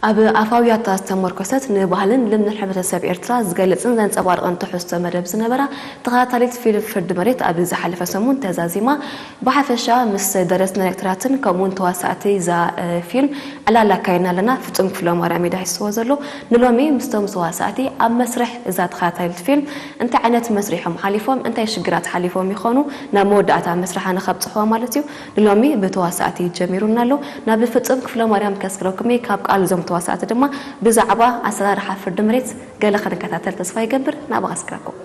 ኣብ ኣፋዊ ያታ ዝተመርኮሰት ንባህልን ልምድን ሕብረተሰብ ኤርትራ ዝገልጽን ዘንጸባርቕን ትሕዝቶ መደብ ዝነበራ ተኸታታሊት ፊልም ፍርዲ መሬት ኣብ ዝሓለፈ ሰሙን ተዛዚማ። ብሓፈሻ ምስ ደረስትን ዳይሬክተራትን ከምኡውን ተዋሳእቲ እዛ ፊልም ዕላል ኣካይድና ኣለና። ፍጹም ክፍለማርያም እዩ ዳሂስዎ ዘሎ። ንሎሚ ምስቶም ተዋሳእቲ ኣብ መስርሕ እዛ ተኸታታሊት ፊልም እንታይ ዓይነት መስርሕ እዮም ሓሊፎም፣ እንታይ ሽግራት ሓሊፎም ይኾኑ ናብ መወዳእታ መስርሓ ንኸብጽሕዋ ማለት እዩ። ንሎሚ ብተዋሳእቲ ጀሚሩና ኣሎ። ናብ ፍጹም ክፍለማርያም ከስግረኩም እየ። ካብ ቃል እዞም ተዋሳእቲ ድማ ብዛዕባ ኣሰራርሓ ፍርዲ መሬት ገለ ክንከታተል ተስፋ ይገብር። ናብኣ ከስግረኩም።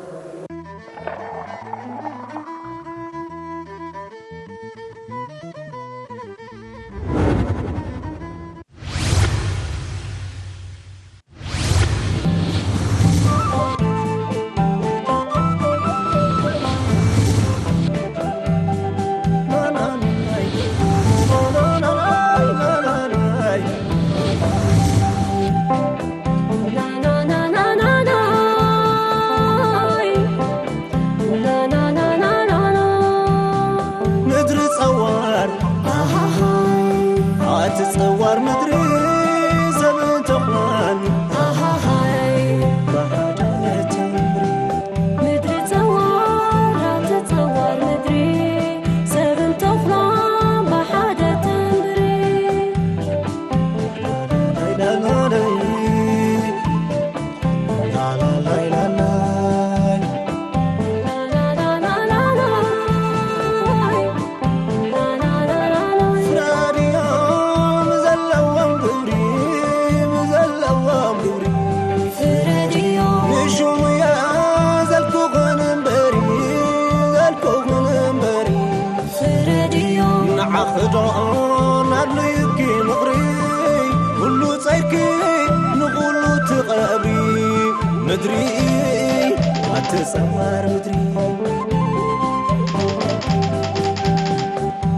ምድሪ ጸዋር ኣቲ ጸዋር ምድሪ ሰብን ተኽላን ብሓደ ተንብሪ። ምድሪ ጸዋር ኣቲ ጸዋር ምድሪ ሰብን ተኽላን ብሓደ ተንብሪ። ንዓኽዶ ናድልዩኪ ምኽሪ ኩሉ ጸይርኪ ንኹሉ ትቐብሪ ምድሪ ኣቲ ጸዋር ምድሪ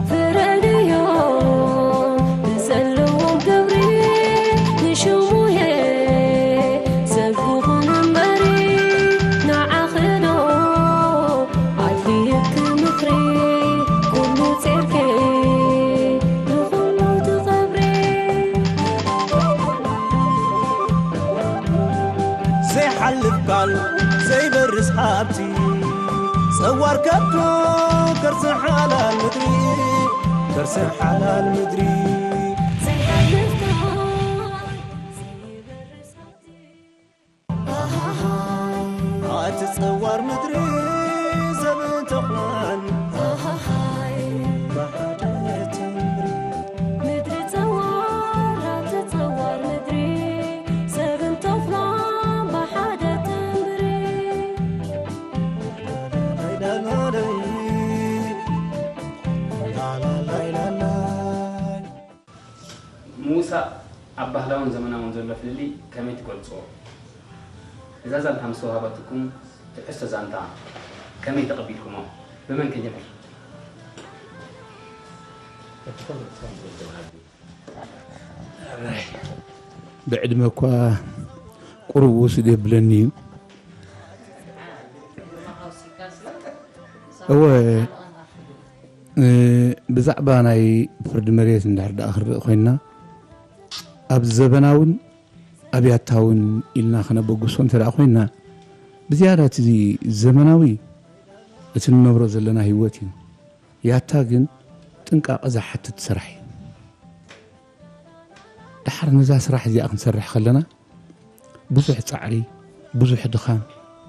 ፍረድዮ ብዘለዎም ክብሪ ንሽሙሄ ሰብ ክኹን እምበሪ ንዓኽዶ ኣድልዩኪ ምኽሪ ኩሉ ጸይርኪ ንኹሉ ትቐብሪ ዘይሓልፍ ቃል ዘይበርስ ሃብቲ ጸዋር ከብቶ ከርሲ ሓላል ምድሪ ከርሲ ሓላል ምድሪ ዘይሓልፍ ቃል ዘይበርስ ሃብቲ ኣቲ ጸዋር ምድሪ ሰብን ተኽላን ብሓደ ተንብሪ ምድሪ ጸዋር ኣቲ ጸዋር ምድሪ ሰብን ተኽላን ብሓደ ተንብሪ ምውሳእ ኣብ ባህላውን ዘመናውን ዘሎ ፍልልይ ከመይ ትገልጽዎ? እዛ ዛንታ ምስ ወሃበትኩም ትሕዝቶ ዛንታ ከመይ ተቐቢልኩሞ? ብመን ክንጅምር? ብዕድመ እኳ ቁሩብ ውሱድ የብለኒ እዩ። እወ፣ ብዛዕባ ናይ ፍርዲ መሬት እንድሕር ደኣ ክንርኢ ኮይንና፣ ኣብ ዘበናውን ኣብያታውን ኢልና ከነበግሶ እንተ ደኣ ኮይንና፣ ብዝያዳ እቲ ዘመናዊ እቲ እንነብሮ ዘለና ህይወት እዩ። ያታ ግን ጥንቃቐ ዝሓትት ስራሕ እዩ። ደሓር ነዛ ስራሕ እዚኣ ክንሰርሕ ከለና ብዙሕ ጻዕሪ፣ ብዙሕ ድኻም፣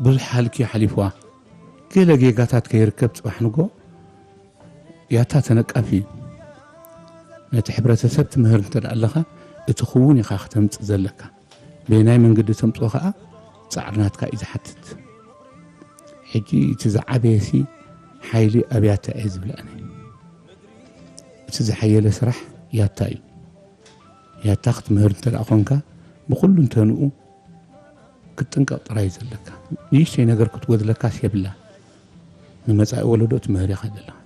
ብዙሕ ሃልኪ ሓሊፍዋ። ገለ ጌጋታት ከይርከብ ጽባሕ ንግሆ ያታ ተነቃፊ እዩ። ነቲ ሕብረተሰብ ትምህር እንተ ደኣ ኣለኻ እቲ ክውን ኢኻ ክተምጽእ ዘለካ። በየናይ መንገዲ ተምጽኦ ከኣ ጻዕሪ ናትካ እዩ ዝሓትት። ሕጂ እቲ ዝዓበየሲ ሓይሊ ኣብ ያታ እየ ዝብል ኣነ። እቲ ዝሓየለ ስራሕ ያታ እዩ። ያታ ክትምህር እንተ ደኣ ኾንካ ብኹሉ እንተንኡ ክትጥንቀቕ ጥራይ እዩ ዘለካ። ንእሽተይ ነገር ክትጎድለካስ የብላ። ንመጻኢ ወለዶ ትምህር ኢኻ ዘለኻ።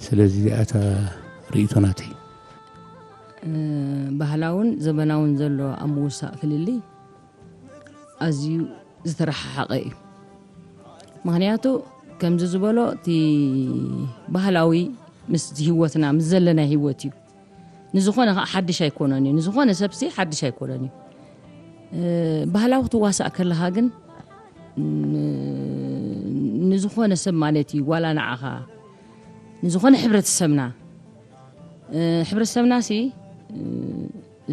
ስለዚ እዚኣ እታ ርእይቶ ናተይ። ባህላውን ዘበናውን ዘሎ ኣብ ምውሳእ ፍልልይ ኣዝዩ ዝተረሓሓቐ እዩ። ምኽንያቱ ከምዚ ዝበሎ እቲ ባህላዊ ምስ ህይወትና ምስ ዘለና ህይወት እዩ። ንዝኾነ ከዓ ሓድሽ ኣይኮነን እዩ። ንዝኾነ ሰብሲ ሓድሽ ኣይኮነን እዩ። እ፣ ባህላዊ ክትዋሳእ ከለኻ ግን፣ ን-፣ ንዝኾነ ሰብ ማለት እዩ፣ ዋላ ንዓኻ፣ ንዝኾነ ሕብረተሰብና፣ እ፣ ሕብረተሰብናሲ፣ እ፣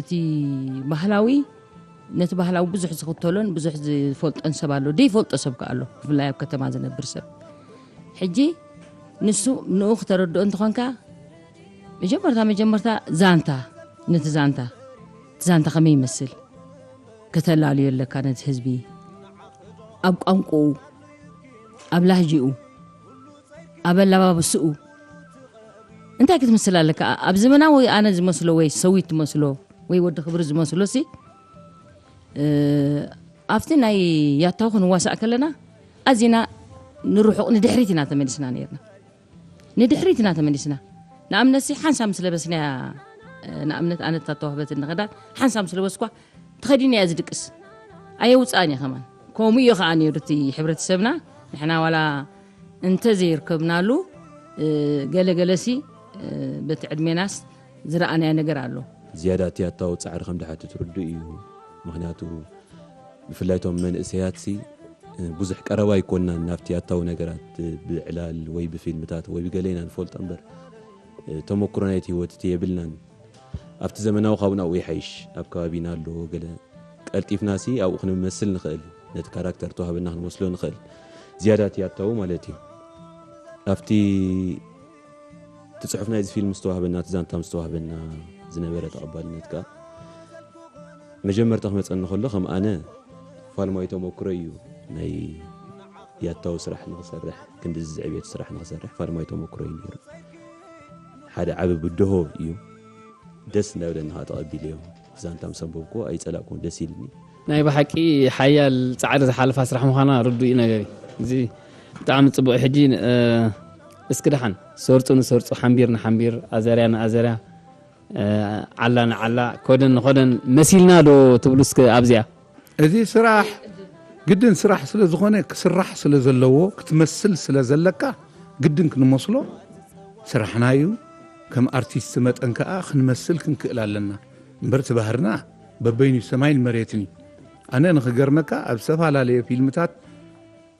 እቲ ባህላዊ፣ ነቲ ባህላዊ ብዙሕ ዝኽተሎን ብዙሕ ዝፈልጦን ሰብ ኣሎ፣ ደይፈልጦ ሰብ ከኣ ኣሎ፣ ብፍላይ ኣብ ከተማ ዝነብር ሰብ። ሕጂ ንሱ ንኡ ክተረድኦ እንተኾንካ፣ መጀመርታ፣ መጀመርታ ዛንታ፣ ነቲ ዛንታ፣ እቲ ዛንታ ከመይ ይመስል ከተላልዮ ኣለካ ነቲ ህዝቢ፣ ኣብ ቋንቋኡ፣ ኣብ ላህጅኡ፣ ኣብ ኣለባብስኡ። እንታይ ክትምስል ኣለካ? ኣብ ዘመናዊ ኣነ ዝመስሎ ወይ ሰዊት ትመስሎ ወይ ወዲ ክብሪ ዝመስሎ ሲ፣ እ፣ ኣብቲ ናይ ያታው ክንዋሳእ ከለና ኣዚና ንርሑቕ ንድሕሪት ኢና ተመሊስና ነይርና። ንድሕሪት ኢና ተመሊስና። ንኣብነት ሲ ሓንሳብ ምስ ለበስናያ፣ እ፣ ንኣብነት ኣነ እታ ተዋህበትኒ ክዳን ሓንሳብ ምስ ለበስኳ ተኸዲነ እያ ዝድቅስ። ኣየውፅኣን እየ ከማን። ከምኡ እዩ ከዓ ነይሩ እቲ ሕብረተሰብና። ንሕና ዋላ እንተዘይርከብናሉ፣ እ፣ ገለ ገለሲ፣ እ፣ በቲ ዕድሜናስ ዝረኣናዮ ነገር ኣሎ። ዝያዳ እቲ ያታዊ ጻዕሪ ከም ድሓትት ርዱእ እዩ። ምኽንያቱ ብፍላይ እቶም መንእሰያትሲ፣ እ፣ ብዙሕ ቀረባ ኣይኮንናን ናብቲ ያታዊ ነገራት፣ እ፣ ብዕላል ወይ ብፊልምታት ወይ ብገለ ኢና ንፈልጦ እምበር፣ እ፣ ተመኩሮ ናይቲ ህይወት እቲ የብልናን። ኣብቲ ዘመናዊ ካብኡ ናብኡ ይሓይሽ። ኣብ ከባቢና ኣሎ ገለ ቀልጢፍናሲ ኣብኡ ክንመስል ንኽእል፣ ነቲ ካራክተር ተዋህበና ክንመስሎ ንኽእል። ዝያዳ እቲ ያታዊ ማለት እዩ። ኣብቲ እቲ ጽሑፍ ናይዚ ፊልም ዝተዋህበና፣ እቲ ዛንታ ምስ ተዋህበና ዝነበረ ተቐባልነት ከኣ መጀመርታ ክመጸኒ ከሎ ከም ኣነ ፋልማዊ ተመክሮ እዩ። ናይ ያታዊ ስራሕ ንኽሰርሕ፣ ክንዲ እዚ ዝዕቤት ስራሕ ንኽሰርሕ ፋልማዊ ተመክሮ እዩ ነይሩ። ሓደ ዓቢ ብድሆ እዩ። ደስ እንዳበለኒ ከዓ ተቐቢለዮ። ዛንታ ምስ ኣንበብኩዎ ኣይጸላእኩዎን፣ ደስ ኢልኒ። ናይ ብሓቂ ሓያል ጻዕሪ ዝሓለፋ ስራሕ ምዃና ርዱእ እዩ ነገር እዩ። እዚ ብጣዕሚ ጽቡቕ። ሕጂ፣ እ፣ እስኪ ደሓን ሰርጹ ንሰርጹ፣ ሓምቢር ንሓምቢር፣ ኣዘርያ ንኣዘርያ፣ እ፣ ዓላ ንዓላ፣ ኮደን ንኮደን መሲልና ዶ ትብሉ እስከ ኣብዚኣ? እዚ ስራሕ ግድን ስራሕ ስለ ዝኾነ፣ ክስራሕ ስለ ዘለዎ፣ ክትመስል ስለ ዘለካ፣ ግድን ክንመስሎ ስራሕና እዩ። ከም ኣርቲስት መጠን ከኣ ክንመስል ክንክእል ኣለና። እምበር እቲ ባህርና በበይኑ ሰማይን መሬትን እዩ። ኣነ ንኽገርመካ፣ ኣብ ዝተፈላለየ ፊልምታት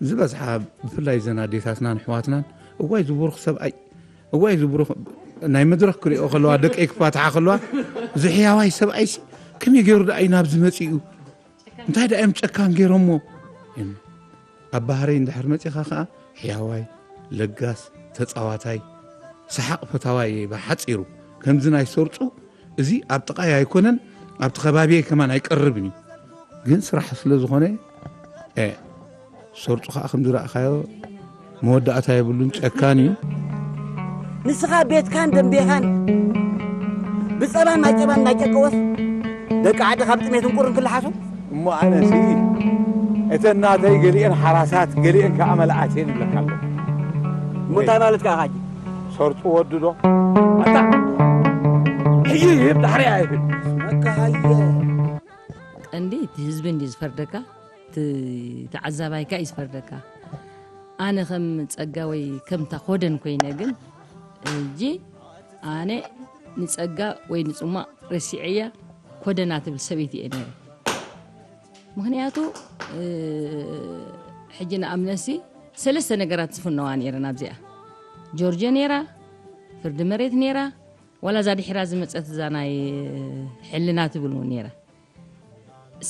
ዝበዝሓ፣ ብፍላይ እዘን ኣዴታትናን ኣሕዋትናን፣ "እዋይ ዝቡሩኽ ሰብኣይ፣ እዋይ ዝቡሩኽ ናይ መድረኽ ክሪኦ ከለዋ፣ ደቀይ ክፋትሓ ከለዋ፣ እዚ ሕያዋይ ሰብኣይሲ ከመይ ገይሩ ደኣ እዩ ናብዚ መጺኡ?" እንታይ ደኣ እዮም ጨካን ገይሮሞ? እም፣ ኣብ ባህረይ እንድሕር መጺኻ ኸኣ፣ ሕያዋይ፣ ለጋስ፣ ተጻዋታይ፣ ሰሓቕ ፈታዋይ እየ ብሓጺሩ። ከምዚ ናይ ሰርጹ፣ እዚ ኣብ ጥቓይ ኣይኮነን፣ ኣብቲ ከባቢየይ ከማን ኣይቀርብን እዩ። ግን ስራሕ ስለ ዝኾነ፣ እ፣ ሰርጹ ኸኣ ከም ዝረኣኻዮ መወዳእታ የብሉን፣ ጨካን እዩ። ንስኻ ቤትካን ደንቤኻን ብጸባን ማይጨባን እናጨቀወስ ደቂ ዓዲ ካብ ጥሜትን ቁርን ክለሓሱ? እሞ ኣነሲ እተን ናተይ ገሊአን ሓራሳት ገሊአን ከኣ መልኣት እየን ይብለካ ኣለኹ። እሞ እንታይ ማለት ከኣ ካጂ? ሰርጹ ወዱ ዶ? ኣታ ሕጂ ይህብ ዳሕሪ ኣይህብ። መካሃየ። ቀንዲ እቲ ህዝቢ እንዲ ዝፈርደካ፣ እቲ ተዓዛባይካ እዩ ዝፈርደካ። ኣነ ከም ጸጋ ወይ ከምታ ኮደን ኮይነ ግን፣ ሕጂ ኣነ ንጸጋ ወይ ንጽሟቕ ረሲዐያ ኮደና ትብል ሰበይቲ እየ ነይረ። ምኽንያቱ፣ እ፣ ሕጂ ንኣብነትሲ ሰለስተ ነገራት ዝፍነዋ ነይረን ኣብዚኣ። ጆርጆ ነይራ፣ ፍርዲ መሬት ነይራ፣ ዋላ እዛ ድሒራ ዝመጸት እዛ ናይ ሕልና ትብል እውን ነይራ።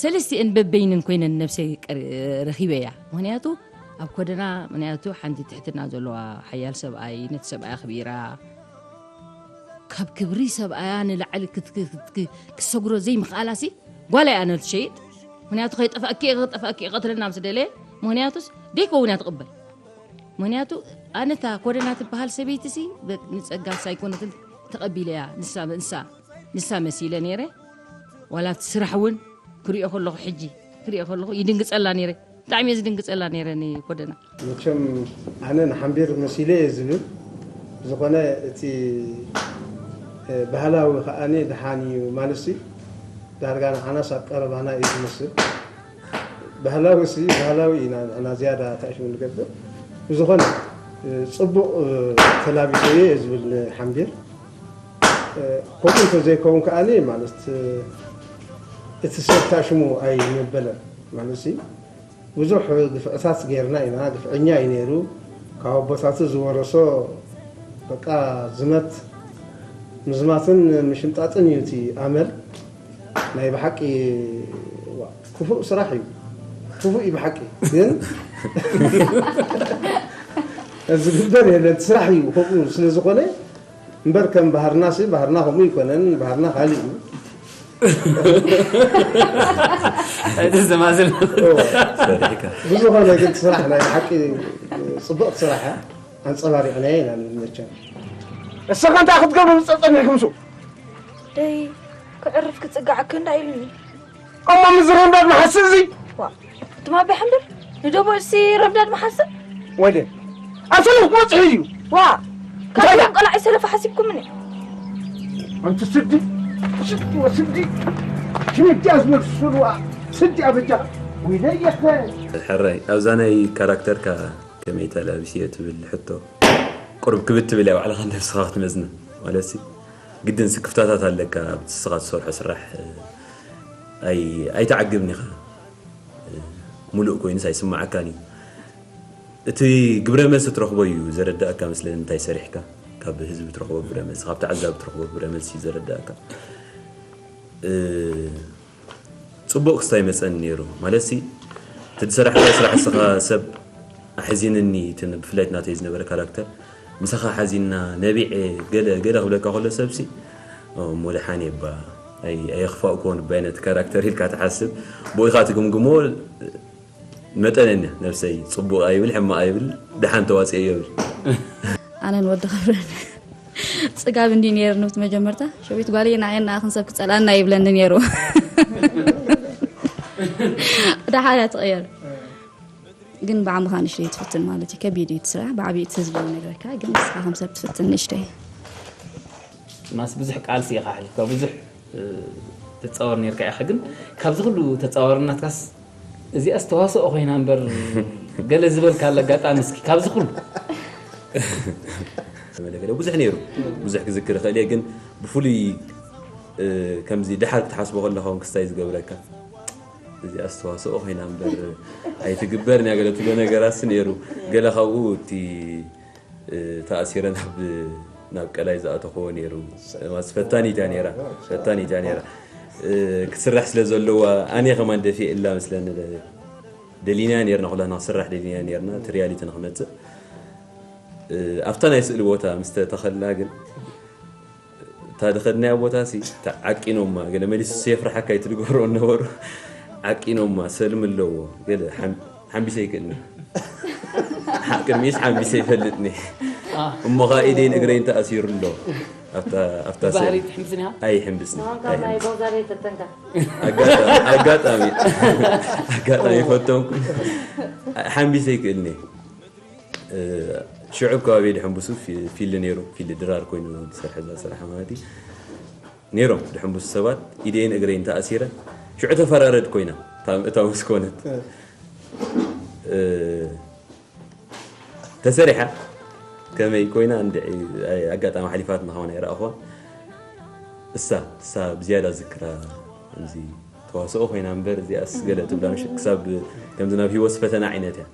ሰለስቲአን በበይነን ኮይነን ነብሰይ ቀር-፣ ረኺበያ። ምኽንያቱ ኣብ ኮደና፣ ምኽንያቱ ሓንቲ ትሕትና ዘለዋ ሓያል ሰብኣይ፣ ነቲ ሰብኣይ ኣኽቢራ፣ ካብ ክብሪ ሰብኣያ ንላዕሊ ክት-፣ ክት-፣ ክት-፣ ክትሰግሮ ዘይምኽኣላሲ ጓል እያ ነቲ ሸይጥ። ምኽንያቱ ከይጠፍኣኪ፣ ከይጠፍኣኪ ይቐትለና ምስ ደለየ፣ ምኽንያቱስ ደይከውን እያ ትቕበል። ምኽንያቱ ኣነ እታ ኮደና ትበሃል ሰበይቲሲ በ-፣ ንጸጋ ሳይኮነትን ተቐቢለያ፣ ንሳ፣ ንሳ፣ ንሳ መሲለ ነይረ። ዋላ እቲ ስራሕ እውን ክሪኦ ከለኹ፣ ሕጂ ክሪኦ ከለኹ ይድንግጸላ ነይረ። ብጣዕሚ እየ ዝድንግጸላ ነይረ ንኮደና። መቸም ኣነ ንሓምቢር መሲለ እየ ዝብል። ብዝኾነ እቲ፣ እ፣ ባህላዊ ከኣኒ ደሓን እዩ ማለትሲ፣ ዳርጋ ንዓናስ ኣብ ቀረባና እዩ ዝመስል። ባህላዊ ሲ ባህላዊ ኢና ንሕና ዝያዳ ታሽሙ ንገብር። ብዝኾነ፣ እ፣ ጽቡቕ፣ እ፣ ተላቢሰዮ እየ ዝብል ንሓምቢር። ከምኡ እንተዘይከውን ከኣ ማለት እቲ ሰብ ሽሙ ኣይመበለን ማለት ብዙሕ ግፍዕታት ጌርና ኢና። ግፍዐኛ እዩ ነይሩ። ካብ ኣቦታቱ ዝወረሶ በቃ ዝመት ምዝማትን ምሽምጣጥን እዩ እቲ ኣመል። ናይ ብሓቂ ክፉእ ስራሕ እዩ። ክፉእ እዩ ብሓቂ። ግን ዝግበር የለን፣ ስራሕ እዩ። ከምኡ ስለ ዝኾነ እምበር ከም ባህርና ሲ ባህርና ከምኡ ይኮነን። ባህርና ካልእ እዩ። እዚ ዘማዝል ብዝኾነ ግን ስራሕ ናይ ሓቂ ፅቡቅ ስራሕ ኣንፀባሪቕናዮ ኢና ንብል መቸም። እሰኻ እንታይ ክትገብሩ ዝፀፀኒሕኩም ሱ ደይ ክዕርፍ ክፅጋዕ ክንዳ ኢሉኒ። እሞ ምዝረንዳድ መሓስእ እዚ ዋ ትማቢ ሓንበር ንደቦ እሲ ረብዳድ መሓስእ ወደ ኣሰሉ ክመፅሑ እዩ ዋ ካብም ቀላዒ ሰለፈ ሓሲብኩምኒ። ኣንቲ ስዲ ስዲ ወስዲ ሽምዲ ኣዝመልስሉዋ ስዲ ኣበጃ ወይለየኸ ሕራይ ኣብዛ ናይ ካራክተርካ ከመይ ተላቢስዮ ትብል ሕቶ ቁርብ ክብድ ትብል እያ ባዕልኻ ነብስኻ ክትመዝና ማለት ሲ ግድን ስክፍታታት ኣለካ ኣብ ንስኻ ትሰርሖ ስራሕ ኣይ ኣይተዓግብን ኢኻ ሙሉእ ኮይኑስ ኣይስማዓካን እዩ እቲ ግብረ መልሲ ትረኽቦ እዩ ዘረዳእካ መስለኒ እንታይ ሰሪሕካ ካብ ህዝቢ ትረኽቦ ግብረ መልሲ ካብ ተዓዛቢ ትረኽቦ ግብረ መልሲ እዩ ዘረዳእካ ፅቡቕ ክስታይ መፀኒ ነይሩ ማለት ሲ እቲ ዝሰራሕካዮ ስራሕ እስኻ ሰብ ኣሕዚንኒ እቲ ብፍላይ ናተይ ዝነበረ ካራክተር ምሳኻ ሓዚንና ነቢዐ ገለ ገለ ክብለካ ከሎ ሰብ ሲ እሞ ደሓን እየ እባ ኣይ- ኣየኽፋእኩዎን እባ ነቲ ካራክተር ኢልካ ትሓስብ ብኡ ኢኻ ትግምግሞ መጠነኛ ነብሰይ ፅቡቕ ኣይብል ሕማቕ ኣይብል ደሓን ተዋፅኦ ይብል ኣነን ወዲ ክብረን ፅጋብ እንዲ ነይርኒ እቲ መጀመርታ ሸዊት ጓል እየ ንዓየን ንኣኽን ሰብ ክፀልኣና ይብለኒ ነይሩ ደሓር እያ ትቕየር ግን ብዓምኻ ንሽተይ ትፍትን ማለት እዩ ከቢድ እዩ እቲ ስራሕ ብዓብዪ እቲ ህዝቢ ይነግረካ ግን ንስኻ ከም ሰብ ትፍትን ንሽተይ ማስ ብዙሕ ቃልሲ ኢኻ ኣሕሊፍካ ብዙሕ ትፃወር ነርካ ኢኻ ግን ካብዚ ኩሉ ተፃዋርነትካስ እዚኣስ ተዋስኦ ኮይና እምበር ገለ ዝበልካ ኣለ ኣጋጣሚ እስኪ ካብዚ ኩሉ ገለ ብዙሕ ነይሩ ብዙሕ ክዝክር ይኽእል እየ ግን ብፍሉይ ከምዚ ድሓር ክትሓስቦ ከለኻ እውን ክስታይ ዝገብረካ እዚኣስ ተዋስኦ ኮይና እምበር ኣይትግበርን እያ ገለ ትብሎ ነገራትስ ነይሩ ገለ ካብኡ እቲ ተኣሲረ ናብ ናብ ቀላይ ዝኣተኽዎ ነይሩ ፈታኒት እያ ነይራ ፈታኒት እያ ነይራ ክትስራሕ ስለ ዘለዋ ኣነ ከማን ደፊእ እላ መስለኒ ደሊና ነርና ኩላትና ክስራሕ ደሊና ነርና እቲ ሪያሊቲ ንክመፅእ ኣብታ ናይ ስእሊ ቦታ ምስ ተተኸልና ግን እታ ዝኸድናያ ቦታ ሲ ዓቂኖማ ገለ መሊሱ የፍርሓካ ይትልገብሮ ነበሩ ዓቂኖማ ሰልሚ ኣለዎ ገለ ሓምቢሰ ይክእልኒ ቅድሚስ ሓምቢሰ ይፈልጥኒ እሞ ከዓ ኢደይን እግረይን ተኣሲሩ ኣሎ ኣብታ ስእሊ ኣይሕምብስኒ ኣጋጣሚ ኣጋጣሚ ፈተንኩ ሓምቢሰ ይክእልኒ ሽዑ ከባቢ ድሕንብሱ ፊልድ ነይሩ ፊልድ ድራር ኮይኑ ዝሰርሐ እዛ ስራሕ ማለት እዩ ነይሮም ድሕንብሱ ሰባት ኢደይን እግረይን ተኣሲረ ሽዑ ተፈራረድ ኮይና እታ ምስ ኮነት ተሰሪሓ ከመይ ኮይና እንድዒ ኣጋጣሚ ሓሊፋትና ከማን ኣይረኣኹዋ እሳ እሳ ብዝያዳ ዝክራ እዚ ተዋስኦ ኮይና እምበር እዚኣስ ገለ ትብላ ምሽ ክሳብ ከምዚ ናብ ህይወት ፈተና ዓይነት እያ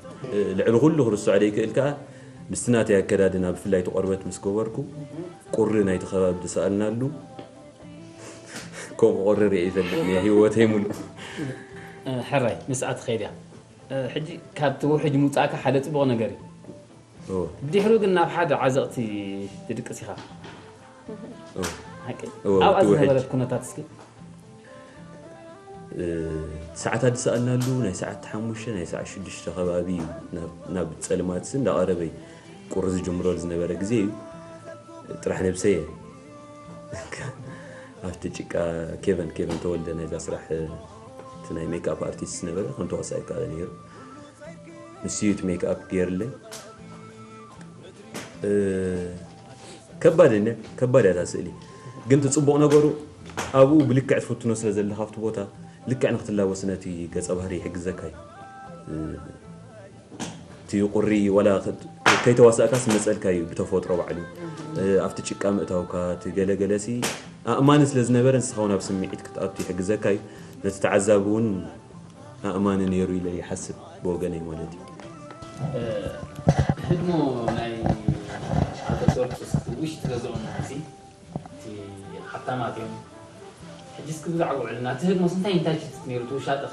ልዕሊ ኩሉ ክርስዖ ደይክእል ከዓ ምስቲ ናተይ ኣከዳድና ብፍላይ እቲ ቆርበት ምስ ገበርኩ ቁሪ ናይቲ ከባቢ ዝሰኣልናሉ ከምኡ ቁሪ ርአ ይፈልጥ ህይወተይ ሙሉእ ሕራይ ምስኣ ትኸይድ እያ ሕጂ ካብቲ ውሕጅ ምውፃእካ ሓደ ፅቡቕ ነገር እዩ ድሕሩ ግን ናብ ሓደ ዓዘቕቲ ትድቅስ ኢኻ ኣብኣ ዝነበረት ኩነታት እስኪ ሰዓታት ዝሰኣልናሉ ናይ ሰዓት ሓሙሽተ ናይ ሰዓት ሽዱሽተ ከባቢ እዩ ናብ ፀልማትሲ እንዳቐረበ ቁሪ ዝጅምረሉ ዝነበረ ግዜ እዩ ጥራሕ ነብሰየ ኣብቲ ጭቃ ኬቨን ኬቨን ተወልደ ናይዛ ስራሕ እቲ ናይ ሜክኣፕ ኣርቲስት ዝነበረ ከም ተዋሳኢ ይከኣለ ነይሩ ንሱ እዩ እቲ ሜክኣፕ ገይርለይ ከባድ እነ ከባድ እያ ስእሊ ግን ትፅቡቕ ነገሩ ኣብኡ ብልክዕ ትፍትኖ ስለ ዘለካ ኣብቲ ቦታ ልክዕ ንክትላበስ ነቲ ገፀ ባህሪ ይሕግዘካ እዩ እቲ ቁሪ ወላ ከይተዋሳእካስ መጸልካ እዩ ብተፈጥሮ ባዕሉ። ኣብቲ ጭቃ ምእታውካ፣ እቲ ገለገለሲ ኣእማኒ ስለ ዝነበረ፣ ንስኻ እውን ኣብ ስምዒት ክትኣቱ ይሕግዘካ እዩ። ነቲ ተዓዛቢ እውን ኣእማኒ ነይሩ ኢለ ይሓስብ፣ ብወገነይ ማለት እዩ። ህድሞ ናይ ኣቶ ሰርጡስ ውሽጢ ገዝኦም ናሲ እቲ ሓብታማት እዮም። ሕጂ እስኪ ብዛዕባ ውዕልና እቲ ህድሞስ እንታይ እንታይ ሽትት ነይሩ? እቲ ውሻጠኺ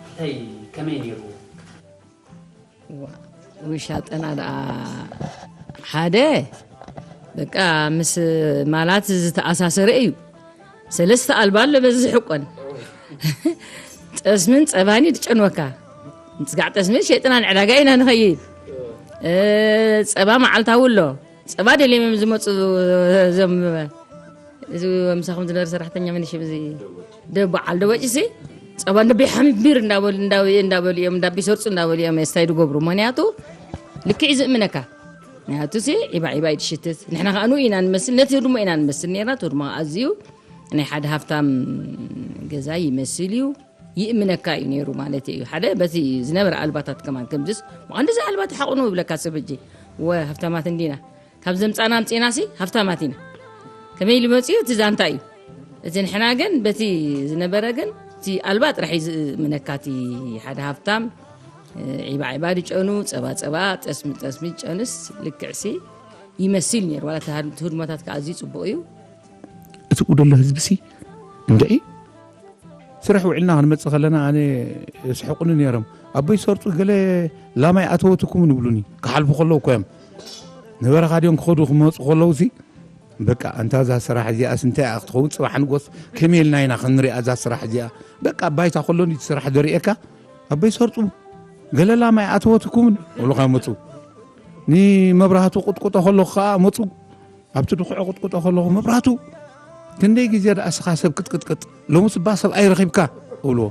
እንታይ ከመይ ነይሩ? ውሻጠና ደኣ ሓደ በቃ ምስ ማላት ዝተኣሳሰረ እዩ። ሰለስተ ኣልባ ኣሎ በዚ ዝሕቆን ጠስምን ጸባኒ ትጨንወካ። ምጽጋዕ ጠስሚ ሸጥና ንዕዳጋ ኢና ንኸይድ። ጸባ መዓልታዊ ኣሎ። ጸባ ደልዮም እዮም ዝመፁ። እዞም እዚ ምሳኹም ዝነበረ ሰራሕተኛ መን ሽም እዚ ደበዓል ደበጭ ሲ ጸባ እንደ ቢሓምቢር እንዳበሉ እንዳበሉ እንዳበሉ እዮም እንዳቢሰርፁ እንዳበሉ እዮም ስታይ ዝገብሩ። ምክንያቱ ልክዕ ዝእምነካ። ምክንያቱ ሲ ዒባ ዒባ ይትሽትት። ንሕና ከዓ ንኡ ኢና ንመስል፣ ነቲ ህድሞ ኢና ንመስል ነርና። እቲ ህድሞ ኣዝዩ ናይ ሓደ ሃፍታም ገዛ ይመስል እዩ። ይእምነካ እዩ ነይሩ ማለት እዩ። ሓደ በቲ ዝነበረ ኣልባታት ከማን ከምዝስ ብቐንዲ እዚ ኣልባት ሓቑኑ ይብለካ ሰብ ሕጂ ወ ሃፍታማት እንዲና ካብ ዘምፃና ኣምፂና ሲ ሃፍታማት ኢና። ከመይ ኢሉ መፅኡ እቲ ዛንታ እዩ። እቲ ንሕና ግን በቲ ዝነበረ ግን እቲ ኣልባ ጥራሕ እዩ ዝእምነካ። እቲ ሓደ ሃፍታም ዒባ ዒባ ድጨኑ፣ ፀባ ፀባ፣ ጠስሚ ጠስሚ ድጨኑስ ልክዕሲ ይመስል ነይሩ። ዋላ እቲ ህድሞታት ከዓ ኣዝዩ ፅቡቕ እዩ። እቲ ቁደሎ ህዝቢ ሲ እንድዒ ስራሕ ውዕልና ክንመፅእ ከለና ኣነ ስሕቁኒ ነይሮም። ኣቦይ ሰርጡ ገለ ላማይ ኣተወትኩም ንብሉኒ ክሓልፉ ከለዉ እኮ እዮም። ነበረኻ ድዮም ክኸዱ ክመፁ ከለዉ ሲ በቃ ኣንታ እዛ ስራሕ እዚኣስ እንታይ እያ ክትኸውን? ፅባሕ ንጎስ ከመይ ኢልና ኢና ክንሪኣ እዛ ስራሕ እዚኣ? በቃ ባይታ ከሎኒ እቲ ስራሕ ዘርእየካ ኣቦይ ሰርጡ ገለ ላማይ ኣተወትኩምን እብሉኻ መፁ። ንመብራህቱ ቁጥቁጦ ከለኹ ከዓ መፁ። ኣብቲ ድኹዒ ቁጥቁጦ ከለኹ መብራህቱ ክንደይ ግዜ ደኣ እስኻ ሰብ ክትቅጥቅጥ ሎምስ እባ ሰብኣይ ረኺብካ እብልዎ።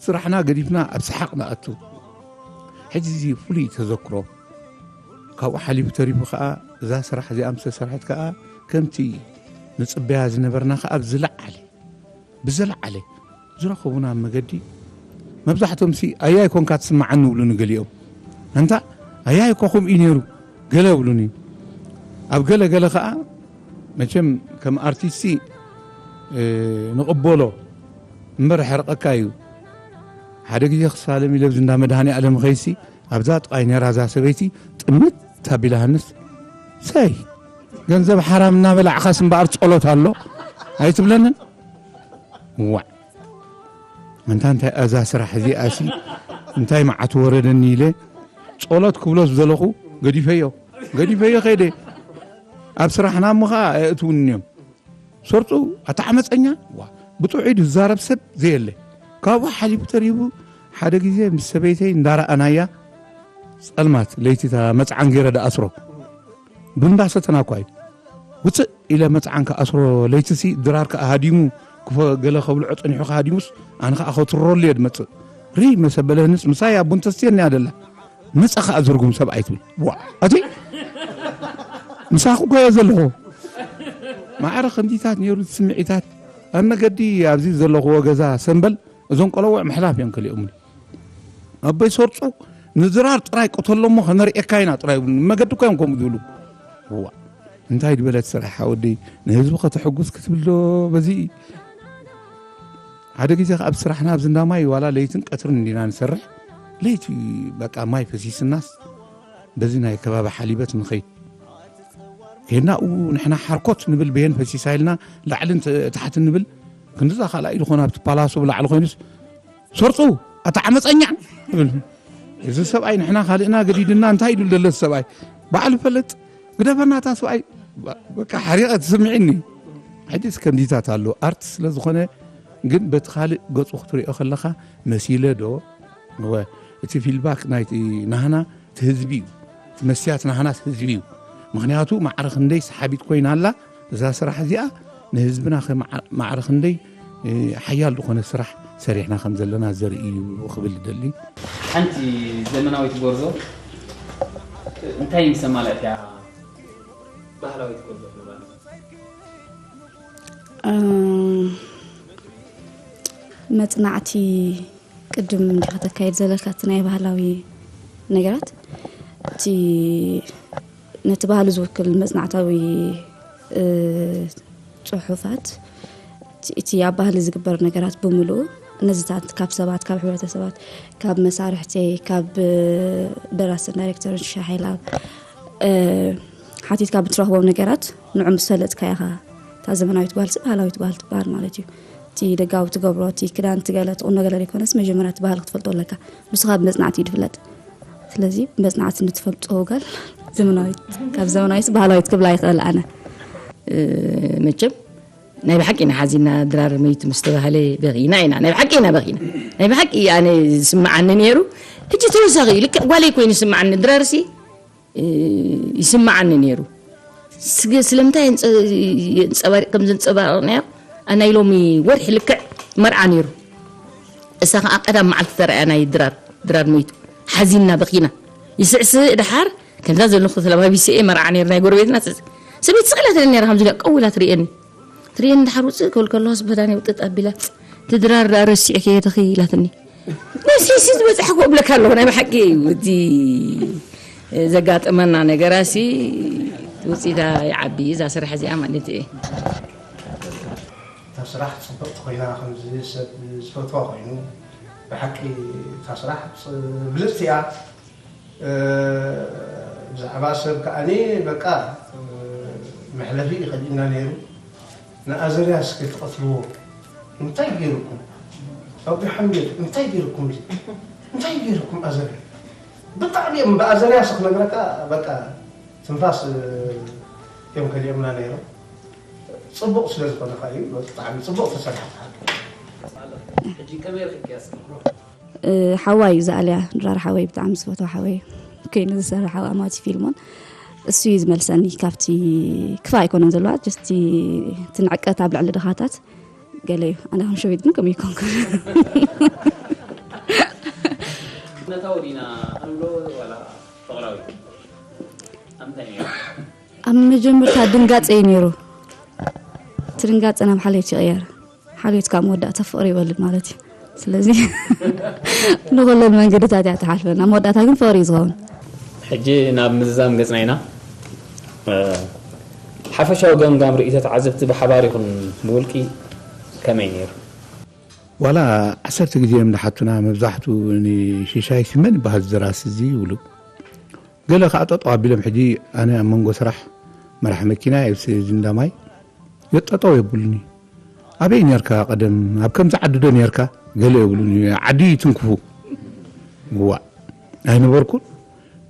ስራሕና ገዲፍና ኣብ ሰሓቕ ንኣቱ። ሕጂ እዚ ፍሉይ ተዘክሮ ካብኡ ሓሊፉ ተሪፉ ከዓ እዛ ስራሕ እዚኣ ምስ ተሰርሐት ከዓ ከምቲ ንፅበያ ዝነበርና ከዓ ብዝለዓለ ብዝለዓለ ዝረኸቡና ኣብ መገዲ መብዛሕቶም ሲ ኣያይ ኮንካ ትስምዓኒ ይብሉኒ ገሊኦም ኣንታ ኣያይ እኮ ከምኡ እዩ ነይሩ ገለ ይብሉኒ ኣብ ገለ ገለ ከዓ መቸም ከም ኣርቲስት ንቕበሎ እምበር ሕርቐካ እዩ ሓደ ግዜ ክሳለም ኢለ ብዚ እንዳ መድሃኒ ኣለም ኸይሲ ኣብዛ ጥቓይ ነይራ እዛ ሰበይቲ ጥምት ኣቢላሃንስ ሰይ ገንዘብ ሓራም እናበላዕኻስ እምበኣር ጸሎት ኣሎ ኣይትብለንን ዋዕ ኣንታ እንታይ እዛ ስራሕ እዚኣሲ እንታይ መዓት ወረደኒ ኢለ ጸሎት ክብሎ ዝደለኹ ገዲፈዮ ገዲፈዮ ከይደ ኣብ ስራሕና እሞ ኸዓ ኣየእትውንን እዮም ሰርፁ ኣታ ዓመፀኛ ዋ ብጥዑይ ዝዛረብ ሰብ ዘየለ ካብኡ ሓሊፉ ተሪቡ ሓደ ግዜ ምስ ሰበይተይ እንዳረኣናያ ፀልማት ለይቲ እታ መፅዓን ገይረ ደኣስሮ ብእንዳ ሰተና እኳ እዩ ውፅእ ኢለ መፅዓን ክኣስሮ ለይትሲ ድራር ከዓ ሃዲሙ ክፈ ገለ ከብልዖ ፀኒሑ ከሃዲሙስ ኣነ ከዓ ከትረሉ እየ ድመፅእ ሪ መሰበለንስ ምሳይ ኣቡን ተስትየኒ ኣደላ መፀ ከዓ ዝርጉም ሰብኣይ ትብል ዋ ኣቲ ምሳኹ እኮ እየ ዘለኹ ማዕረ ከምዚታት ነይሩ ስምዒታት ኣብ መገዲ ኣብዚ ዘለኽዎ ገዛ ሰንበል እዞም ቆለውዕ ምሕላፍ እዮም ከሊኦምኒ ኣቦይ ሰርፁ ንዝራር ጥራይ ቅተሎ እሞ ከነርእየካ ኢና ጥራይ ይብሉኒ መገዲ እኮ እዮም ከምኡ ዝብሉ ዋ እንታይ ድበለት ስራሕ ሓወደይ ንህዝቢ ከተሐጉስ ክትብል ዶ በዚ ሓደ ግዜ ኣብ ስራሕና ኣብዚ እንዳ ማይ ዋላ ለይትን ቀትርን እንዲና ንሰርሕ ለይቲ በቃ ማይ ፈሲስናስ በዚ ናይ ከባቢ ሓሊበት ንኸይድ ሄድና ኡ ንሕና ሓርኮት ንብል በየን ፈሲሳ ኢልና ላዕልን ታሕትን ንብል ክንድዛ ካልኣ ኢሉ ኮነ ኣብቲ ፓላሶ ብላዕሊ ኮይኑስ ሰርፁ ኣታ ዓመፀኛ ይብል እዚ ሰብኣይ ንሕና ካልእና ገዲድና እንታይ ኢሉ ደለ ሰብኣይ ባዕሉ ፈልጥ ግደፈና እታ ሰብኣይ በቃ ሓሪቐ ትስምዒኒ ሕጂስ ከምዚታት ኣሎ ኣርት ስለ ዝኾነ ግን በቲ ካልእ ገፁ ክትሪኦ ከለኻ መሲለ ዶ እወ እቲ ፊልባክ ናይቲ ናህና እቲ ህዝቢ እዩ እቲ መስያት ናህናስ ህዝቢ እዩ ምክንያቱ ማዕረ ክንደይ ሰሓቢት ኮይና ኣላ እዛ ስራሕ እዚኣ ንህዝብና ማዕረ ክንደይ ሓያል ዝኾነ ስራሕ ሰሪሕና ከም ዘለና ዘርኢ እዩ ክብል ይደሊ። ሓንቲ ዘመናዊት ጎርዞ እንታይ ምስ ኣማልእትያ ባህላዊት ጎርዞ ክንብል መፅናዕቲ ቅድም እንዲኻ ተካይድ ዘለካ እቲ ናይ ባህላዊ ነገራት እቲ ነቲ ባህሊ ዝውክል መጽናዕታዊ ጽሑፋት፣ እቲ ኣብ ባህሊ ዝግበር ነገራት ብምሉኡ፣ ነዚታት ካብ ሰባት፣ ካብ ሕብረተሰባት፣ ካብ መሳርሕተይ፣ ካብ ደራስን ዳይሬክተርን ሻሒላ ሓቲትካ ብትረኽቦም ነገራት፣ ንዑ ምስ ፈለጥካ ኢኻ። እታ ዘመናዊት ጓልሲ ባህላዊት ጓል ትበሃል ማለት እዩ። እቲ ደጋዊ ትገብሮ፣ እቲ ክዳን ትገለ ትቑኖ ገለ ዘይኮነስ፣ መጀመርያ እቲ ባህሊ ክትፈልጦ ኣለካ። ንሱ ካብ መጽናዕቲ እዩ ዝፍለጥ። ስለዚ መጽናዕቲ ንትፈልጦ ጓል ዘመናዊት፣ ካብ ዘመናዊት ባህላዊት ክብላ ይኽእል ኣነ። መቸም ናይ ብሓቂ ኢና ሓዚና፣ ድራር መይቱ ምስ ተባህለ በኺና ኢና፣ ናይ ብሓቂ ኢና በኺና። ናይ ብሓቂ ኣነ ዝስምዓኒ ነይሩ። ሕጂ ተወሳኺ እዩ፣ ልክዕ ጓለይ ኮይኑ ይስምዓኒ። ድራርሲ ይስምዓኒ ነይሩ። ስለምንታይ የንፀባሪቕ ከም ዘንፀባረቕናዮ፣ ናይ ሎሚ ወርሒ ልክዕ መርዓ ነይሩ። እሳ ከዓ ቀዳም መዓልቲ ተረኣያ ናይ ድራር ድራር ሞይቱ ሓዚንና በኺና። ይስዕስዕ ድሓር ከምዛ ዘለኹ ተለባቢሰ እየ መርዓ ነይሩ ናይ ጎረቤትና። ሰበይቲ ስቕላ ትርኢ ነይራ፣ ከምዚ ኢላ ቀው ኢላ ትርእየኒ። ትርእየኒ ድሓር ውፅእ ክብል ከለኹስ በዳኒ ውጥጥ ኣቢላ፣ "እቲ ድራር ደኣ ረሲዕክዮ ዲኺ?" ኢላትኒ። ነሲሲ ዝበፅሐ ክብለካ ኣለኹ። ናይ ብሓቂ እዩ እቲ ዘጋጠመና ነገራሲ ውፅኢታ ይዓቢ እዛ ስራሕ እዚኣ ማለት እየ። እታ ስራሕ ፅብቕቲ ኮይና ከምዚ ሰብ ዝፈትዋ ኮይኑ ብሓቂ እታ ስራሕ ብልፅቲ እያ። ብዛዕባ ሰብ ከዓኒ በቃ መሕለፊ ይኸዲና ነይሩ። ንኣዘርያስ ከይትቐትልዎ እንታይ ገይርኩም? ኣቢ ሓምድ እንታይ ገይርኩም? እዚ እንታይ ገይርኩም ኣዘርያ? ብጣዕሚ እዮም ብኣዘርያስ ክነግረካ በቃ ትንፋስ እዮም ከሊኦምና ነይሮም። ፅቡቕ ስለ ዝኾነ ከዓ እዩ ብጣዕሚ ፅቡቕ ተሰሪሓ። ሕጂ ከመይ ረኺብክያ እስኪ? ሓዋይ እዩ ዝኣልያ፣ ድራር ሓወይ፣ ብጣዕሚ ዝፈትዋ ሓወይ ኮይኑ ዝሰርሕ ኣብ ኣማቲ ፊልሞን እሱ እዩ ዝመልሰኒ። ካብቲ ክፋ ኣይኮነን ዘለዋ፣ ጀስቲ ትንዕቀት ኣብ ልዕሊ ድኻታት ገለ እዩ። ኣነ ከም ሸዊት ግን ከምኡ ይኮንኩ። እምነታዊ ዲና እንብሎ ዋላ ፍቕራዊ? ኣብ ምንታይ ነይሩ? ኣብ መጀመርታ ድንጋጸ እዩ ነይሩ። እቲ ድንጋጸ ናብ ሓልዮት ይቕየር። ሓልዮት ካብ መወዳእታ ፍቕሪ ይወልድ ማለት እዩ። ስለዚ ንኹለን መንገድታት እያ ትሓልፈን። ኣብ መወዳእታ ግን ፍቕሪ እዩ ዝኸውን። ሕጂ ናብ ምዝዛም ገጽና ኢና። እ፣ ሓፈሻዊ ገምጋም ርእይቶ ተዓዘብቲ ብሓባር ይኹን ብውልቂ ከመይ ነይሩ? ዋላ ዓሰርተ ግዜ እዮም ዝሓቱና፣ መብዛሕትኡ ንሽሻይ ስመን ይበሃል ዝደራሲ እዚ ይብሉ። ገለ ከዓ ጠጠው ኣቢሎም፣ ሕጂ ኣነ ኣብ መንጎ ስራሕ መራሕ መኪና እየ፣ ኣብዚ እንዳማይ ጠጠው የብሉኒ። ኣበይ ነርካ ቀደም? ኣብ ከምዚ ዓዲ ዶ ነርካ? ገለ የብሉኒ። ዓዲ ይትንክፉ። ዋእ፣ ኣይነበርኩን።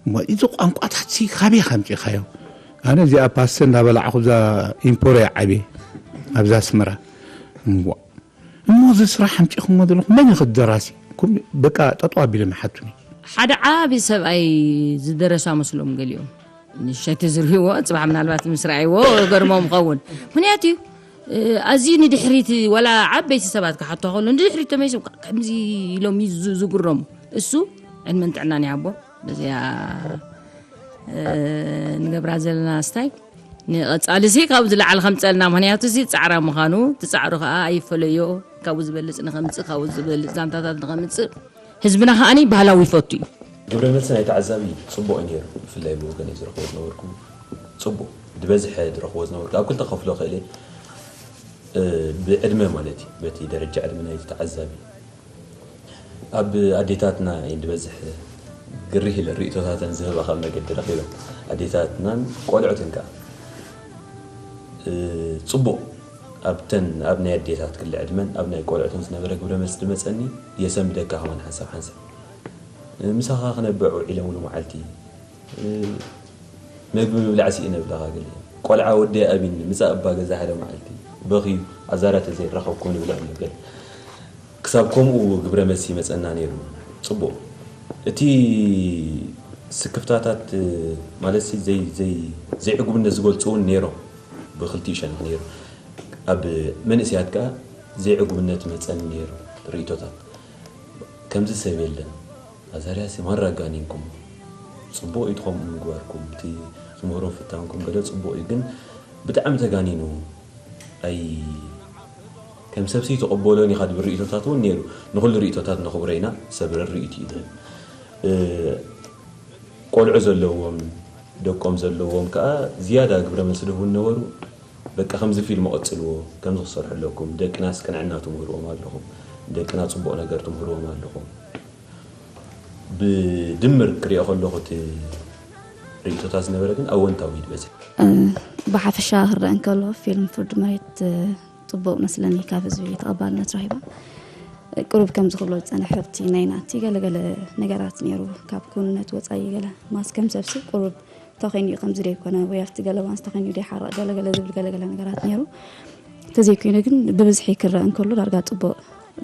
እሞ እዚ ቋንቋታት ሲ ካበይ ከምፂእካዮ? ኣነ እዚኣ ፓስተ እንዳበላዕኹ እዛ ኢምፖርያ ዓብየ፣ ኣብዛ ኣስመራ። እሞ እሞ እዚ ስራሕ ኣምፂኹሞ ዘለኹም መን እዩ ክደራሲ? ኩም-፣ በቃ ጠጠው ኣቢሎም ይሓቱኒ። ሓደ ዓቢ ሰብኣይ ዝደረሳ መስሎም ገሊኦም። ንሸቲ ዝርእይዎ፣ ጽባሕ ምናልባት ምስ ረኣይዎ ገርሞም ይኸውን። ምኽንያቱ እዩ፣ እ፣ ኣዝዩ ንድሕሪት፣ ወላ ዓበይቲ ሰባት ክሓቶ ከሎ፣ ንድሕሪት ተመሊሶም ከ-፣ ከምዚ ኢሎም እዩ ዝ-፣ ዝግረሙ። እሱ ዕድመን ጥዕናን ይሃቦ። በዚኣ፣ እ፣ ንገብራ ዘለና ስታይ ንቐጻሊ ሲ ካብኡ ዝለዓለ ከምጸልና፣ ምኽንያቱ ሲ ጻዕራ ምዃኑ፣ እቲ ጻዕሩ ከኣ ኣይፈለዮ። ካብኡ ዝበልጽ ንኸምጽእ፣ ካብኡ ዝበልጽ ዛንታታት ንኸምጽእ፣ ህዝብና ከኣኒ ባህላዊ ይፈቱ እዩ። ግብረ መልሲ ናይ ተዓዛቢ ጽቡቕ እዩ ነይሩ። ብፍላይ ብወገነይ ዝረኽቦ ዝነበርኩ ጽቡቕ፣ ዝበዝሐ ዝረኽቦ ዝነበርኩ፣ ኣብ ክልተ ከፍሎ ክእል እየ። እ፣ ብዕድመ ማለት እዩ፣ በቲ ደረጃ ዕድመ ናይቲ ተዓዛቢ። ኣብ ኣዴታትና እየን ዝበዝሕ ግርህ ኢለ ርእይቶታተን ዝህባ ካብ መገዲ ረኺበን። ኣዴታትናን ቆልዑትን ከኣ፣ እ፣ ጽቡቕ ኣብተን፣ ኣብ ናይ ኣዴታት ክሊ ዕድመን ኣብ ናይ ቆልዑትን ዝነበረ ግብረ መልሲ ዝመጸኒ፣ የሰንብደካ ከማን ሓንሳብ ሓንሳብ። እ፣ ምሳኻ ክነብዕ ውዒለ ሙሉ መዓልቲ፣ እ፣ መግቢ ምብላዕ ስኢነ ብላኻ ገለ። ቆልዓ ወደይ ኣቢኒ፣ ምጻእ እባ ገዛ ሓደ መዓልቲ፣ በኽዩ፣ ኣዛራ ተዘይራኸብኩም ንብልዕ ንብል። ክሳብ ከምኡ ግብረ መልሲ ይመጸና ነይሩ። ጽቡቕ። እቲ ስክፍታታት፣ ማለትሲ ዘይ-፣ ዘይ-፣ ዘይዕጉብነት ዝገልጹ እውን ነይሮም። ብኽልቲኡ ሸነኽ ነይሩ። ኣብ መንእሰያት ከኣ ዘይዕጉብነት ይመጸኒ ነይሩ፣ ርእይቶታት። ከምዚ ሰብ የለን። ኣዛርያስ ማራ ኣጋኒንኩም። ጽቡቕ እዩ እቲ ከምኡ ምግባርኩም። እቲ ትምህሮ ፍታንኩም ገለ ጽቡቕ እዩ፣ ግን ብጣዕሚ ተጋኒኑ። ኣይ፣ ከም ሰብሲ ተቐበሎን ኢኻ ዝብል ርእይቶታት እውን ነይሩ። ንኹሉ ርእይቶታት ነኽብሮ ኢና፣ ሰብ ርኢቱ እዩ ዝህብ። እ፣ ቆልዑ ዘለዎም፣ ደቆም ዘለዎም ከኣ ዝያዳ ግብረ መልሲ ድህቡ ነበሩ። በቃ ከምዚ ፊልም ቀጽልዎ፣ ከምዚ ክሰርሑ ኣለኩም፣ ደቅናስ ቅንዕና ትምህርዎም ኣለኹም፣ ደቅና ጽቡቕ ነገር ትምህርዎም ኣለኹም። ብድምር ክሪኦ ከለኹ እቲ ርእይቶታት ዝነበረ ግን ኣወንታዊ እዩ ዝበዝሕ። ብሓፈሻ ክረአ እንከሎ ፊልም ፍርዲ መሬት ጽቡቕ መስለኒ፣ ካብ ህዝቢ ተቐባልነት ረኺባ። ቅሩብ ከምዚ ክብሎ ዝጸንሐ፣ ኣብቲ ናይ ናቲ ገለገለ ነገራት ነይሩ፣ ካብ ክውንነት ወጻኢ ገለ ማስ ከም ሰብሲ ቅሩብ ተኾይኑ እዩ ከምዚ ደይኮነ ወይ ኣብቲ ገለ ባንስ ተኾይኑ ደይሓረቕ ገለገለ ዝብል ገለገለ ነገራት ነይሩ። ተዘይኮይኑ ግን ብብዝሒ ክረአ እንከሎ ዳርጋ ጽቡቕ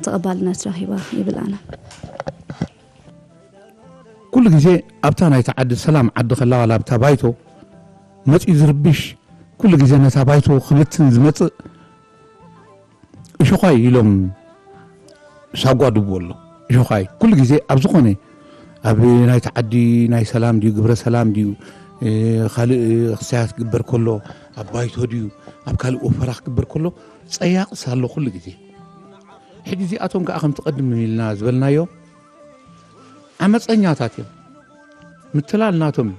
ተቐባልነት ረኺባ ይብል ኣነ። ኩሉ ግዜ ኣብታ ናይቲ ዓዲ ሰላም ዓዲ ከላ ዋላ ኣብታ ባይቶ መጺኡ ዝርብሽ፣ ኩሉ ግዜ ነታ ባይቶ ክብትን ዝመጽእ እሾዃይ ኢሎም ሳጓ ድብዎ ኣሎ። እሾዃይ ኩሉ ግዜ ኣብ ዝኾነ ኣብ ናይቲ ዓዲ ናይ ሰላም ድዩ ግብረ ሰላም ድዩ ካልእ ክሳያት ክግበር ከሎ ኣብ ባይቶ ድዩ ኣብ ካልእ ወፈራ ክግበር ከሎ ጸያቕስ ኣሎ ኩሉ ግዜ። ሕጂ እዚኣቶም ከዓ ከምቲ ቀድም ኢልና ዝበልናዮ ዓመፀኛታት እዮም። ምትላል ናቶም እዩ።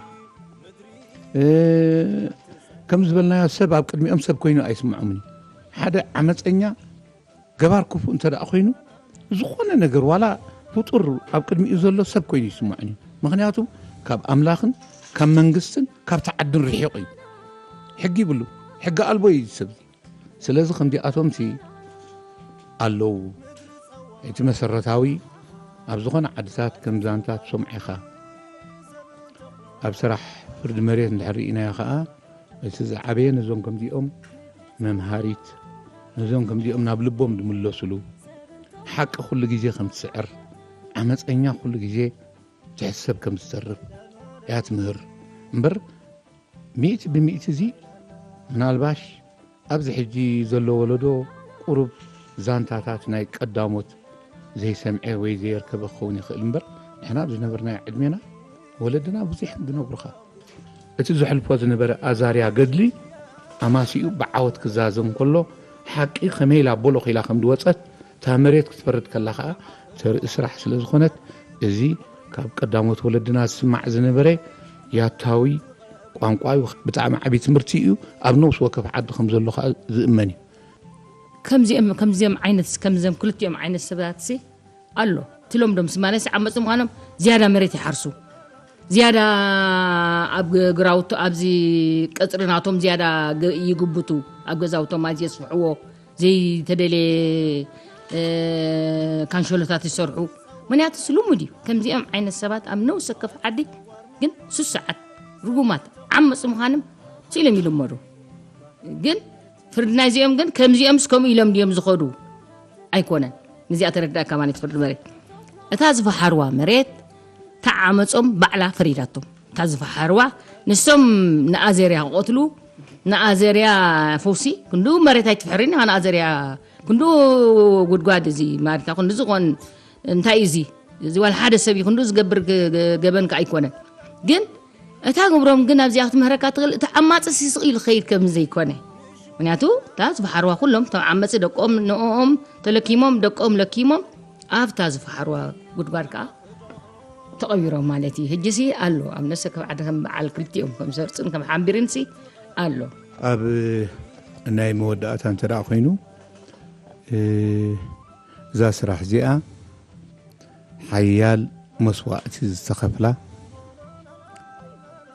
ከም ዝበልናዮ ሰብ ኣብ ቅድሚኦም ሰብ ኮይኑ ኣይስምዖምን እዩ። ሓደ ዓመፀኛ ገባር ክፉእ እንተ ደኣ ኮይኑ ዝኾነ ነገር ዋላ ፍጡር ኣብ ቅድሚኡ ዘሎ ሰብ ኮይኑ ይስምዖን እዩ። ምክንያቱ ካብ ኣምላኽን ካብ መንግስትን ካብቲ ዓድን ርሒቑ እዩ። ሕጊ ይብሉ ሕጊ ኣልቦ እዩ ሰብ። ስለዚ ከምዚኣቶምሲ ኣለዉ። እቲ መሰረታዊ ኣብ ዝኾነ ዓድታት ከም ዛንታ ትሰምዖ ኢኻ። ኣብ ስራሕ ፍርዲ መሬት እንድሕር ርኢናዮ ኸኣ እቲ ዝዓበየ ነዞም ከምዚኦም መምሃሪት ነዞም ከምዚኦም ናብ ልቦም ዝምለስሉ ሓቂ ኩሉ ግዜ ከም ትስዕር ዓመፀኛ ኩሉ ግዜ ትሕሰብ ከም ዝተርፍ እያ ትምህር እምበር ሚእቲ ብሚእቲ እዚ ምናልባሽ ኣብዚ ሕጂ ዘሎ ወለዶ ቁሩብ ዛንታታት ናይ ቀዳሞት ዘይሰምዐ ወይ ዘየርከበ ክኸውን ይኽእል እምበር ንሕና ኣብ ዝነበርናዮ ዕድሜና ወለድና ብዙሕ ክነግሩኻ እቲ ዘሕልፎ ዝነበረ ኣዛርያ ገድሊ ኣማሲኡ ብዓወት ክዛዘም ከሎ ሓቂ ከመይ ኢላ ቦሎኽ ኢላ ከም ዝወፀት እታ መሬት ክትፈርድ ከላ ከዓ ተርኢ ስራሕ ስለ ዝኾነት እዚ ካብ ቀዳሞት ወለድና ዝስማዕ ዝነበረ ያታዊ ቋንቋ እዩ። ብጣዕሚ ዓብዪ ትምህርቲ እዩ። ኣብ ነብሲ ወከፍ ዓዲ ከም ዘሎ ከዓ ዝእመን እዩ። ከምዚኦም ከምዚኦም ዓይነት ከምዚኦም ክልቲኦም ዓይነት ሰባት ሲ ኣሎ ትሎም ዶም ስማለስ ዓመፁ ምዃኖም ዝያዳ መሬት ይሓርሱ ዝያዳ ኣብ ግራውቶ ኣብዚ ቀፅሪ ናቶም ዝያዳ ይግብቱ ኣብ ገዛውቶም ኣዚ የስፍሕዎ ዘይተደለየ ካንሸሎታት ይሰርሑ ምክንያቱስ ልሙድ እዩ ከምዚኦም ዓይነት ሰባት ኣብ ነውሰ ከፍ ዓዲ ግን ሱስ ሰዓት ርጉማት ዓመፁ ምዃኖም ስኢሎም ይልመዱ ግን ፍርዲ ናይዚኦም ግን ከምዚኦምስ ከምኡ ኢሎም ድዮም ዝኸዱ ኣይኮነን ንዚኣ ተረዳእካ ማለት ፍርዲ መሬት እታ ዝፈሓርዋ መሬት ተዓመፆም ባዕላ ፈሪዳቶም እታ ዝፈሓርዋ ንሶም ንኣዘርያ ክቐትሉ ንኣዘርያ ፈውሲ ክንዱ መሬት ኣይትፍሕርን ኢኻ ንኣዘርያ ክንዱ ጉድጓድ እዚ ማሪታ ክንዱ ዝኾን እንታይ እዩ እዚ እዚ ዋላ ሓደ ሰብ እዩ ክንዱ ዝገብር ገበን ከ ኣይኮነን ግን እታ ግብሮም ግን ኣብዚኣ ክትምህረካ ትኽእል እቲ ዓማፂ ስስቕ ኢሉ ክኸይድ ከም ዘይኮነ ምክንያቱ እታ ዝፈሓርዋ ኩሎም እቶም ዓመፂ ደቆም ንኦም ተለኪሞም ደቆም ለኪሞም ኣብታ ዝፈሓርዋ ጉድጓድ ከዓ ተቐቢሮም ማለት እዩ ሕጂሲ ኣሎ ኣብ ነፍሰ ከም ዓዲ ከም በዓል ክልቲኦም ከም ሰርፅን ከም ሓምቢርን ሲ ኣሎ ኣብ ናይ መወዳእታ እንተ ደኣ ኮይኑ እዛ ስራሕ እዚኣ ሓያል መስዋእቲ ዝተኸፍላ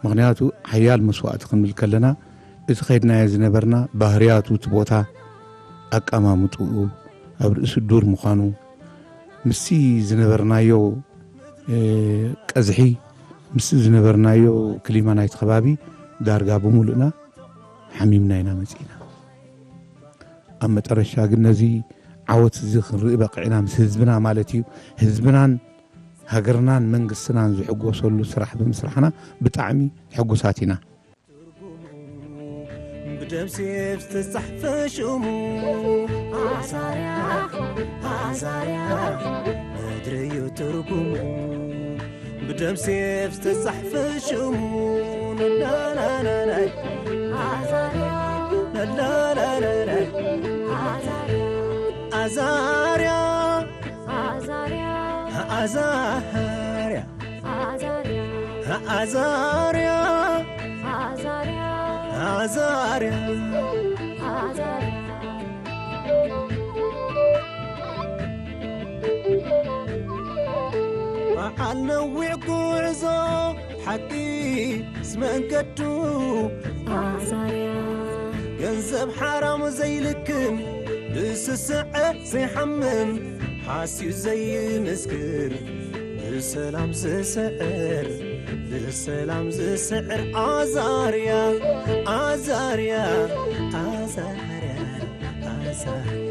ምኽንያቱ ሓያል መስዋእቲ ክንብል ከለና እቲ ኸይድናዮ ዝነበርና ባህርያቱ እቲ ቦታ ኣቀማምጥኡ ኣብ ርእሲ ዱር ምዃኑ ምስቲ ዝነበርናዮ ቀዝሒ ምስቲ ዝነበርናዮ ክሊማ ናይቲ ከባቢ ዳርጋ ብምሉእና ሓሚምና ኢና መፂእና ኣብ መጠረሻ ግን ነዚ ዓወት እዚ ክንርኢ በቂዕና ምስ ህዝብና ማለት እዩ ህዝብናን ሃገርናን መንግስትናን ዝሕጎሰሉ ስራሕ ብምስራሕና ብጣዕሚ ሕጉሳት ኢና። ብደም ሴፍ ዝተጻሕፈ ሽሙ ኣዛርያ ኣዛርያ ምድሪ እዩ ትርጉሙ ብደም ሴፍ ዝተጻሕፈ ሽሙ ነናናናናይ ኣዛርያ ነናናናናይ ኣዛርያ ኣዛርያ ኣዛርያ ኣዛርያ ኣዛርያ ኣዛርያ ኣዛርያ ኣዛርያ ኣዛርያ በዓል ነዊዕ ጉዕዞ ሓቂ ዝመንገዱ ኣዛርያ ገንዘብ ሓራም ዘይልክም ብስስዐ ዘይሓምም ሓስዩ ዘይምስክር ብሰላም ዝስዕር ብሰላም ዝስዕር ኣዛርያ ኣዛርያ ኣዛርያ ኣዛርያ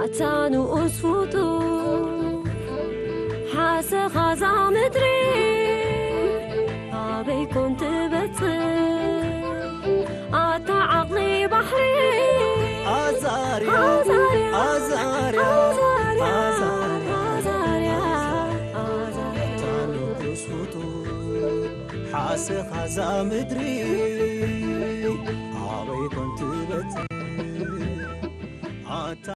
ኣታ ንኡስ ፍጡር ሓሰኻዛ ምድሪ ኣበይ ኮን ትበጽሕ ኣታ ዓቕሊ ባሕሪ ኣዛርያ ኣዛርያ ኣዛርያ ኣዛርያ ኣታ ንኡስ ፍጡር ሓሰኻዛ ምድሪ